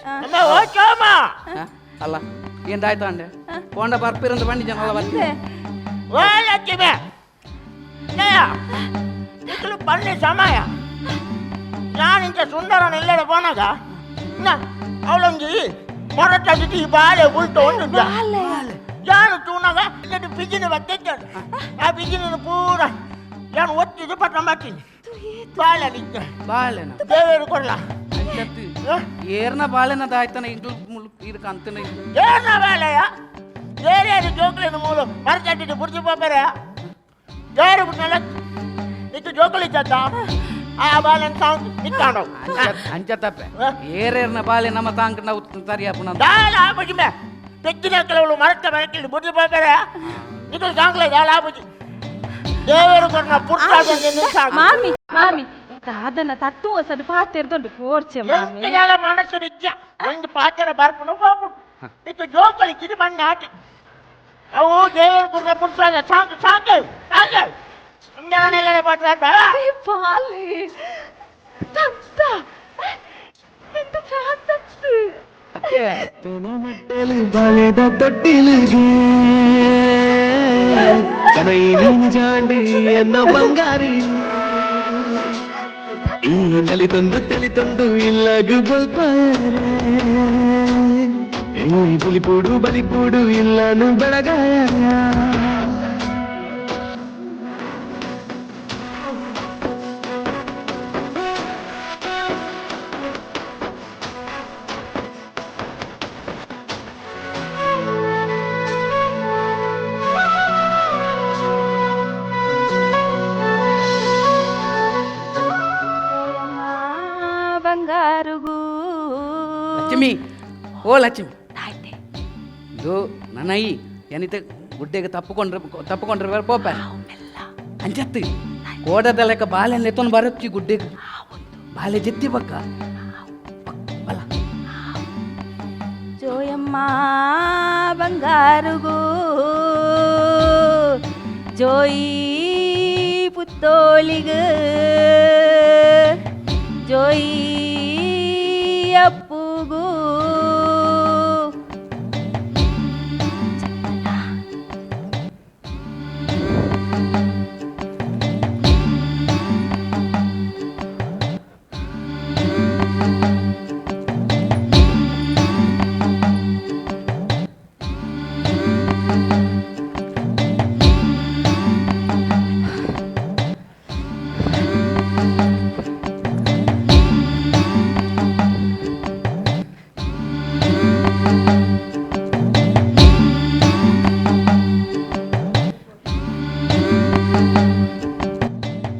ಅಮ್ಮ ಓ ಚೋಮ. ಅಲ್ಲ ಏನ್ ಆಯ್ತು ಅಂಡೆ ಪೋಂಡ ಬರ್ಪಿರಂತ ಬಂಡಿ ಜನ ಅಲ್ಲ ಬರ್ತೀನಿ. ಓ ಲಕ್ಷ್ಮಿ, ಜಯ ಇಕ್ಕಲು ಪನ್ನಿ ಸಮಯ. ನಾನು ಇಂಚ ಸುಂದರನ ಇಲ್ಲಡೆ ಪೋನಾಗ ಅವಳೊಂಜಿ ಮೊರಟ ಈ ಬಾಳೆ ಉಲ್ಟು ಒಂದು ಯಾನು ತೂನಾಗ ಇಲ್ಲಡೆ ಪಿಜಿನ ಬತ್ತಿದ್ದಾಳೆ. ಆ ಪಿಜಿನ ಪೂರ ಯಾನು ಒತ್ತಿದ್ದು ಪಟ್ಟ ಮಾಡ್ತೀನಿ ಬಾಳೆ ನಿಂತ. ಬಾಳೆನ? ದೇವರು ಕೊಡ್ಲ. ಅಂಚತ್ತು ಏರ್ನ ಬಾಳೆನ ದಾಯ್ತಾನ ಇಂಗ್ಲು ಮುಳು ಇದಕ್ಕೆ ಅಂತನ. ಏರ್ನ ಬಾಳೆಯ? ಏರಿಯಾದ ಜೋಕ್ಲಿನ ಮೂಲು ಮರಚಟ್ಟಿಟ್ಟು ಬುರ್ಜಿ ಪಾಪರೆ ಏರು ಬಿಟ್ಟಲ್ಲ ನಿಕ್ಕು ಜೋಕುಲಿ ಚತ್ತ ಆ ಬಾಳೆನ ಸಾಂಗ್ ನಿಕ್ಕಾಣವು. ಅಂಚ ತಪ್ಪೆ ಏರೇರ್ನ ಬಾಳೆ ನಮ್ಮ ತಾಂಕ್ ನಾವು ಸರಿಯಾಪುನ. ದಾಲ ಆಪುಜಿ ಮೇ ಪೆಚ್ಚಿನ ಕೆಲವು ಮರತ್ತ ಮರಕ್ಕಿಲ್ಲಿ ಬುರ್ಜಿ ಪಾಪರೆ ನಿಕ್ಕು ಸಾಂಗ್ಲೆ ದಾಲ ಆಪುಜಿ ದೇವರು ಕೊಡ್ನ ಪುಟ್ಟ. ಮಾಮಿ ಮಾಮಿ, ಅದನ್ನ ತಟ್ಟು ಹೊಸದು ಪಾತೆರ್ದೊಂಡು ಕೋರ್ಚೆ ಮಾಮಿ. ಎಂತ ಜಾಲ ಮನಸ್ಸು ನಿಜ್ಜ ಒಂದು ಪಾತ್ರ ಬರ್ಪುನು ಪಾಪು ನಿಕ್ಕು ಜೋಕುಲಿ ಚಿರಿ ಮಣ್ಣ ಆಟಿ ಅವು ದೇವರು ಕೊಡ್ನ ಪುಟ್ಟ ಸಾಂಗ್ ಸಾಂಗ್ ಸಾಂಗ್ ನಾನೆಲ್ಲ ಪಾತ್ರ. ಬಾಲೆ ತತ್ತ ಎಂತ ತತ್ತು. ಬಾಳೆದ ತೊಟ್ಟಿಲಿಗೆ ಕನೈ ನೀನು ಜಾಂಡಿ ಎನ್ನ ಬಂಗಾರಿ. ಈ ನಲಿ ತಂದು ತಲಿ ತಂದು ಇಲ್ಲಗು ಬಲ್ಪಾಯರೆ. ಈ ಬಲಿಪೂಡು ಬಲಿಪೂಡು ಇಲ್ಲನು ಬೆಳಗಾಯ. ಬಂಗಾರುಗೂ. ಲಕ್ಷ್ಮಿ, ಓ ಲಕ್ಷ್ಮಿ. ಆಯ್ತೆ. ಇದು ನನೈ ಏನಿತ ಗುಡ್ಡೆಗೆ ತಪ್ಪುಕೊಂಡ್ರೆ ತಪ್ಪುಕೊಂಡ್ರೆ ಬೇರೆ ಪೋಪ ಅಂಚತ್ತು ಕೋಡದ ಲೆಕ್ಕ ಬಾಳೆ ಎತ್ತೊಂದು ಬರತ್ತಿ ಗುಡ್ಡೆಗೆ ಬಾಳೆ ಜೆತ್ತಿ ಬಕ್ಕ ಬಲ. ಜೋಯಮ್ಮ ಬಂಗಾರುಗೂ, ಜೋಯಿ ಪುತ್ತೋಳಿಗ, ಜೋಯಿ ಅಪ್ಪುಗೂ.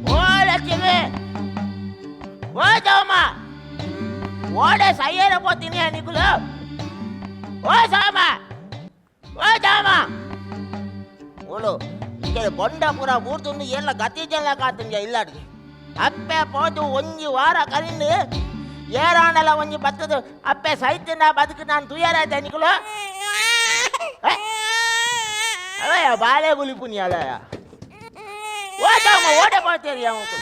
ಓ ಲಕ್ಷ್ಮಿ, ಓ ಸೋಮ, ಓಡೆ ಸಯ್ಯರ ಪೋತೀನಿ ನಿಕುಲು. ಓ ಸೋಮ, ಓ ಸೋಮ, ಓಲು ఇక్కడ ಬೊಂಡ ಪೂರ ಬೂರ್ತುಂದು ಎಲ್ಲ ಗತಿ ಜನ ಕಾತುಂಜ ಇಲ್ಲಾಡ್ಗೆ. ಅಪ್ಪೆ ಪೋದು ಒಂಜಿ ವಾರ ಕರಿಂದು ಏರಾಂಡಲ ಒಂಜಿ ಬತ್ತದು ಅಪ್ಪೆ ಸೈತಿನ ಬದುಕು ನಾನು ತುಯರಾಯ್ತ ನಿಕುಲು. ಅಲ್ಲಯ್ಯ ಬಾಳೆ ಗುಲಿಪುನಿ ಅಲ್ಲಯ್ಯ. ಓ ಸೋಮ, ಓಡೆ పోతేರಿ ಅವకు.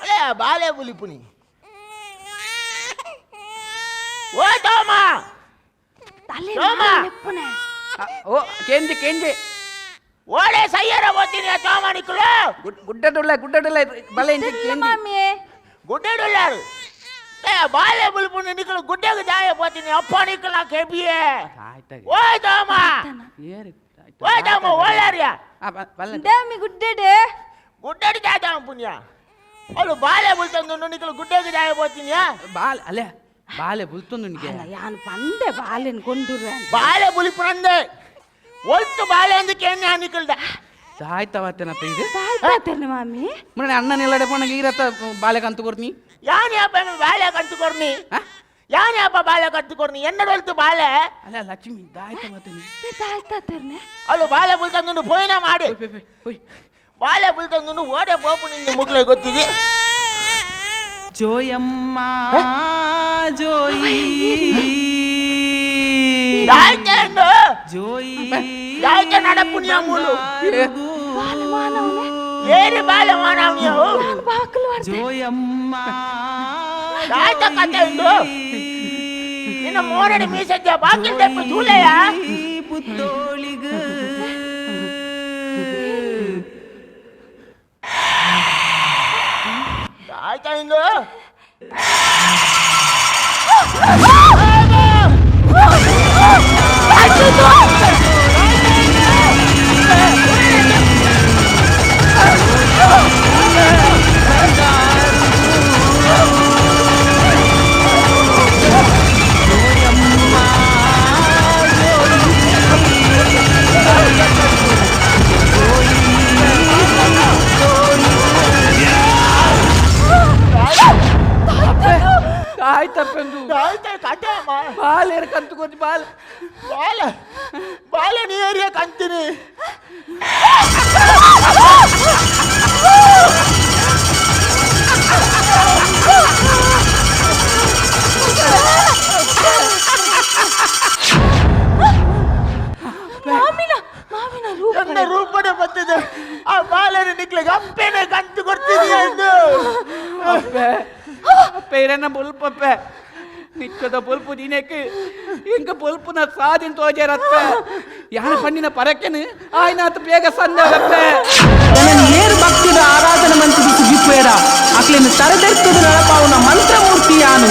ಅಲ್ಲಯ್ಯ ಬಾಳೆ ಬುಲಿಪುನಿ. ಓ ಸೋಮ. ತಲೆ ಸೋಮ. ಲೆಪ್ಪುನೆ. ಓ ಕೇಂಜಿ ಕೇಂಜಿ. ಓಡೆ ಸಯ್ಯರ పోತೀನಿ ಸೋಮ ನಿಕುಲು. ಗುಡ್ಡಡುಳ್ಳ ಗುಡ್ಡಡುಳ್ಳ ಬಲೆ ಇಂಚಿ ಕೇಂಜಿ. ಮಾಮಿ. ಗುಡ್ಡೆಡುಲ್ಲಾರು ಏ ಬಾಳೆ ಬುಲಿಪುನಿ ನಿಕುಲು ಗುಡ್ಡೆಗೆ ಜಾಯ పోತೀನಿ ಅಪ್ಪ ನಿಕುಲ ಕೆಬಿಯೇ. ಆಯ್ತಾಗ. ಓ ಸೋಮ. ಏರಿ. ಓ ಸೋಮ, ಓಲಾರಿಯ. ಬಲ್ಲೆ. ದೇಮಿ ಗುಡ್ಡೆಡೆ. ಗುಡ್ಡೆಡು ಜಾಯ ಪುಣ್ಯ ಅವಳು ಬಾಳೆ ಬುಲ್ತಂದು ನಿಕುಲು ಗುಡ್ಡೆಗೆ ಜಾಯ పోತೀನಿ. ಬಾಲೆ ಅಲ್ಲೇ ಬಾಲೆ ಬುಲ್ತೊಂದು ನಿನಗೆ. ಅಲ್ಲ ಯಾನ್ ಪಂಡೆ ಬಾಲೆನ್ ಕೊಂಡುರೆ. ಬಾಳೆ ಬುಲಿಪುನಂದೆ ಒಲ್ತು ಬಾಳೆ ಅಂದಕ್ಕೆ ನಿಕಲ್ದ. ಆಯ್ತವತ್ತೇನಪ್ಪ ಇದು. ತಾಯ್ತಾತೇನೆ ಮಾಮಿ. ಮೊನ್ನೆ ಅಣ್ಣನ ಎಲ್ಲಡೆ ಪೋಣಗೆ ಈರತ್ತ ಬಾಳೆ ಕಂತು ಕೊಡ್ತೀನಿ. ಯಾನ್ ಯಾಪ ಬಾಳೆ ಕಂತು ಕೊರ್ನಿ? ಯಾನ್ ಯಾಪ ಬಾಳೆ ಕಂತು ಕೊರ್ನಿ? ಎನ್ನಡೊಲ್ತು ಬಾಳೆ. ಅಲ್ಲ ಲಕ್ಷ್ಮಿ, ದಾಯ್ತವತ್ತೇನೆ. ತಾಯ್ತಾತೇನೆ. ಅವಳು ಬಾಳೆ ಬುಲ್ತಂದು ಪೋಯಿನ ಮಾಡಿ. ಹೋಯ್. ಬಾಳೆ ಬುಲ್ತಂದು ಓಡೆ ಪೋಪು ನಿಂದು ಮುಗ್ಲೆ ಗೊತ್ತಿದೆ. ಜೋಯಮ್ಮ ಜೋಯಿ. ದಾಯ್ತೇಂದು. ಜೋಯಿ. ದಾಯ್ತ ನಡಪುನಿಯ ಮೂಲು. ಬಾಲೆ ಮಾನವನೆ. ಏರಿ ಬಾಳೆ ಮಾನವನಿಯವು. ಯಾನ್ ಬಾಕಲು ಆಡ್ತೆ. ಜೋಯಮ್ಮ. ದಾಯ್ತ ಕತೆ ಉಂಡು. ನಿನ್ನ ಮೋರಡಿ ಮೀಸದ್ಯ ಬಾಕಿಲ್ ತೆಪ್ಪು ಜೂಲೆಯ. ಆಯ್ತಾ ಇಂದು? ಆಯ್ತಪ್ಪಂದು. ಆಯ್ತಾ ಕತೆ ಅಮ್ಮ? ಬಾಲ್ ಏರ್ ಕಂತು ಕೊಚ್ಚಿ ಬಾಲ್. ಬಾಲ ಬಾಲ ನೀರಿಯ ಕಂತೀನಿ. ಮಾಮಿನ ಮಾಮಿನ ರೂಪ. ನನ್ನ ರೂಪನೆ ಬರ್ತದೆ. ಆ ಬಾಲನ ನಿಕ್ಲಿಗೆ ಅಪ್ಪೇನೆ ಕಂತು ಕೊಡ್ತೀನಿ ಎಂದು. ಅಪ್ಪೆ, ಅಪ್ಪೆ, ಇರನ್ನ ಬೊಲ್ಪಪ್ಪೆ, ನಿಚ್ಚದ ಬೊಲ್ಪು ದಿನಕ್ಕೆ ಇಂಕ ಬೊಲ್ಪುನ ಸಾದಿನ ತೋಜೇರಪ್ಪೆ. ಯಾನ ಪಣ್ಣಿನ ಪರಕೆನು ಆಯ್ನಾತ್ ಬೇಗ ಸಂದರಪ್ಪೆ. ತನ್ನ ಏರು ಭಕ್ತಿದ ಆರಾಧನೆ ಮಂತ್ರಿ ಸುಗಿಪೇರ ಅಕ್ಲೆನ್ ತರದೆರ್ತದ ನಡಪಾವುನ ಮಂತ್ರಮೂರ್ತಿ ಯಾನು.